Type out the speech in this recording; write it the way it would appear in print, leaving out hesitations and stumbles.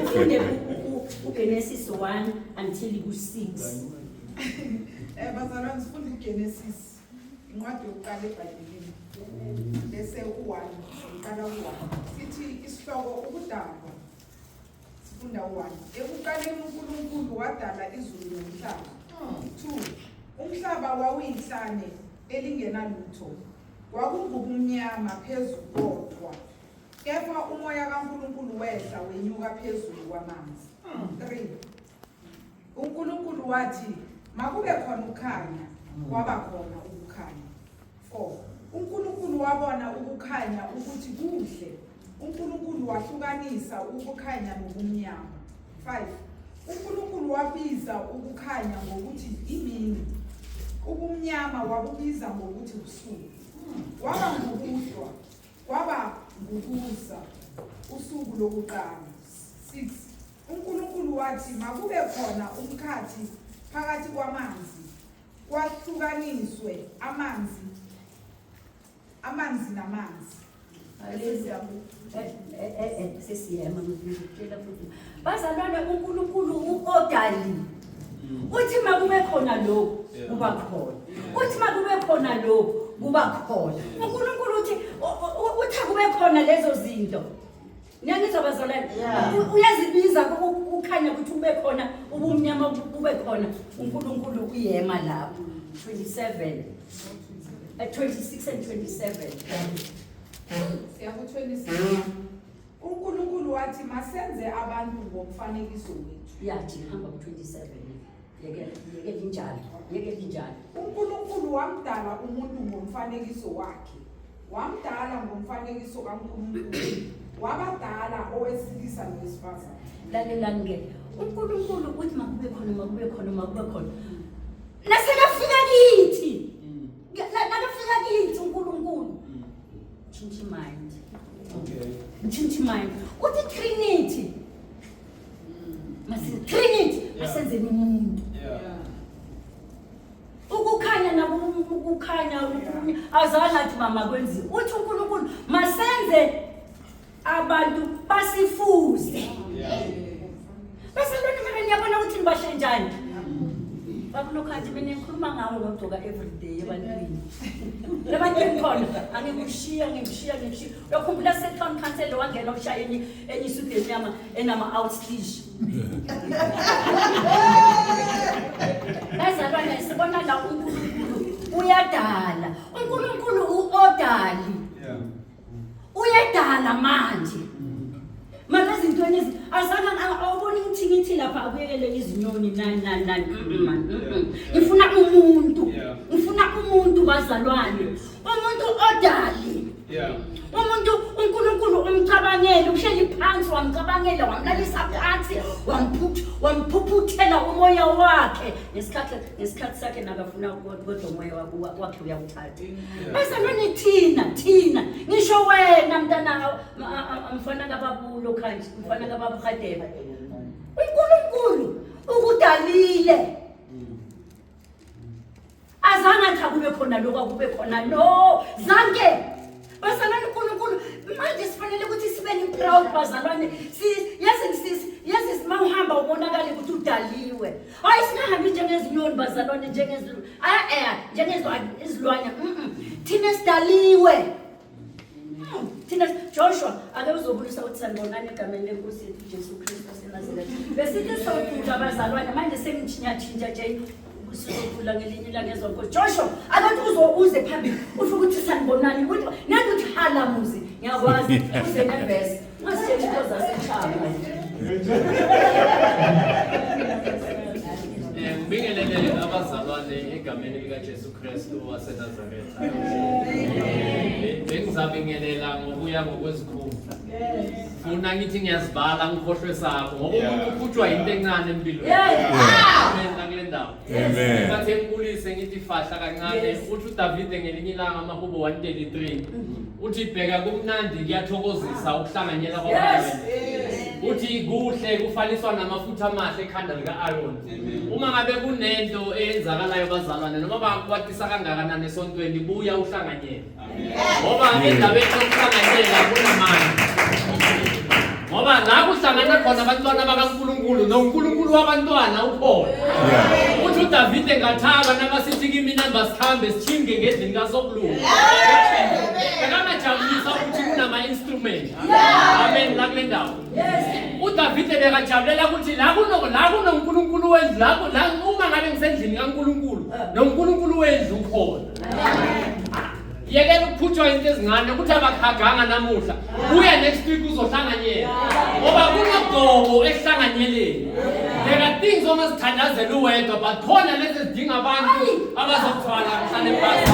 Ufunde uGenesis 1 until ku-6. Bazalwane, sifunda uGenesis, incwadi yokuqala eBhayibhelini. Bese u1, siqala u1. Sithi isihloko ukudalwa. Sifunda u1. Ekuqaleni uNkulunkulu wadala izulu nomhlaba. 2. Umhlaba wawuyihlane elingenalutho. Kwakungubumnyama phezu kodwa. Kepha umoya kaNkulunkulu wehla wenyuka phezulu kwamanzi. 3. UNkulunkulu wathi makube khona ukukhanya, kwaba khona ukukhanya. 4. UNkulunkulu wabona ukukhanya ukuthi kuhle. UNkulunkulu wahlukanisa ukukhanya nobumnyama. 5. UNkulunkulu wabiza ukukhanya ngokuthi imini. Ubumnyama wabubiza ngokuthi ubusuku. Kwaba ngukuhlwa, kwaba ngukusa, usuku lokuqala. 6. UNkulunkulu wathi makube khona umkhathi phakathi kwamanzi, kwahlukaniswe amanzi, amanzi namanzi. Sesiyema ngikutshela futhi. Bazalwane, uNkulunkulu uodali. Uthi makube khona lokhu, kuba khona. Uthi makube khona lokhu, kuba khona. uNkulunkulu uthi uthi kube khona lezo zinto. Niyangizwa bazalwane? Uyazibiza ukukhanya ukuthi kube khona, ubumnyama bube khona. uNkulunkulu uyema lapho. 27 26 and 27. Siya ku-26. UNkulunkulu wathi masenze abantu ngomfanekiso wethu. Yathi hamba ku-27. Yekela, yekela injalo, yekela injalo. UNkulunkulu wamdala umuntu ngomfanekiso wakhe. Wamdala ngomfanekiso kaNkulunkulu. Wabadala owesilisa nowesifazane. Lalelani ke. uNkulunkulu uthi makube khona, makube khona, makube khona. Nasekafika kithi. Nakafika kithi uNkulunkulu. Tshintsha mind. Okay. Tshintsha mind. Uthi Trinity. Masi Trinity masenzeni umuntu. Ukukhanya nabo ukukhanya azange athi mama kwenziwe. Uthi uNkulunkulu masenze abantu basifuze. Bazalwane, mara niyabona ukuthi nibahle njani? Bakulokhathi mina ngikhuluma ngawe ngogcoka everyday ebantwini. Ebantwini khona angikushiya, ngikushiya, ngikushiya. Uyakhumbula se-town council wangena ushaya enye enye isudu emnyama enama outstitch. Bazalwane, sibona la uNkulunkulu uyadala. uNkulunkulu uodali. Uyadala manje. Manje ezintweni ezi azange awuboni ngithi ngithi lapha akuyekele izinyoni nani nani nani. Man. Ngifuna umuntu. Ngifuna umuntu bazalwane. Umuntu odali. Umuntu uNkulunkulu umcabangele, uhleli phansi wamcabangela, wamlalisa phansi, wamphuphuthela umoya wakhe ngesikhathi sakhe nakafuna, kodwa umoya wakhe uyawuthatha. Bazalwane, thina thina ngisho wena mntana mfana kababulo khanje, mfana kababa Hadebe, uNkulunkulu ukudalile. Azange athi akube khona lokhu, akube khona no, zange. Bazalwane, uNkulunkulu manje sifanele ukuthi sibe ni proud bazalwane. Yazi yazi uma uhamba ubonakale ukuthi udaliwe. Hayi, singahambi njengezinyoni bazalwane, njengezilwane. Thina sidaliwe. Thina Joshua ake uzobulisa uthi sanibonani egameni lenkosi yethu Jesu Kristu waseNazaretha. Besithi socula bazalwane, manje sengitshintsha nje sizokhula ngelinye ilanga ezonkosi. Joshua akathi uze phambili usho ukuthi sanibonani, ukuthi nathi uthi hala muzi ngiyakwazi uze nevesi ungasitsheli into zasetshaba. Ngibingelele abazalwane egameni likaJesu Kristu waseNazaretha. Bengizabingelela ngokuya ngokwezikhundla. Funa ngithi ngiyazibala ngikhohlwe sakho ngoba umuntu ukhutshwa into encane empilweni. Amen kule ndawo. Amen. Bathe ngibulise ngithi fahla kancane, uthi uDavide ngelinye ilanga, amahubo 133, uthi bheka kumnandi kuyathokozisa ukuhlanganyela kwabangcwele. Uthi kuhle kufaniswa namafutha amahle ekhanda lika-Aaron. Uma ngabe kunento eyenzakalayo bazalwane, noma bakwatisa kangakanani esontweni, buya uhlanganyele. Ngoba endabeni yokuhlanganyela kunamandla. khona abantwana bakaNkulunkulu noNkulunkulu wabantwana ukhona. Uthi uDavide ngathaba nabasithi kimi namba sikhambe sichinge ngendlini kaSokulunga. Bekangajabulisa ukuthi kunama-instrument. Amen la kule ndawo. UDavide bekajabulela ukuthi la kuno la kunoNkulunkulu wendlu la la uma ngabe ngisendlini kaNkulunkulu noNkulunkulu wendlu ukhona. Yekela ukuphutshwa into ezincane ukuthi abakhaganga namuhla. Buya next week uzohlanganyela. Ngoba kunogobo ekuhlanganyeleni. There are things ongazithandazela uwedwa but khona lezi ezidinga abantu abazokuthwala mhlale phansi.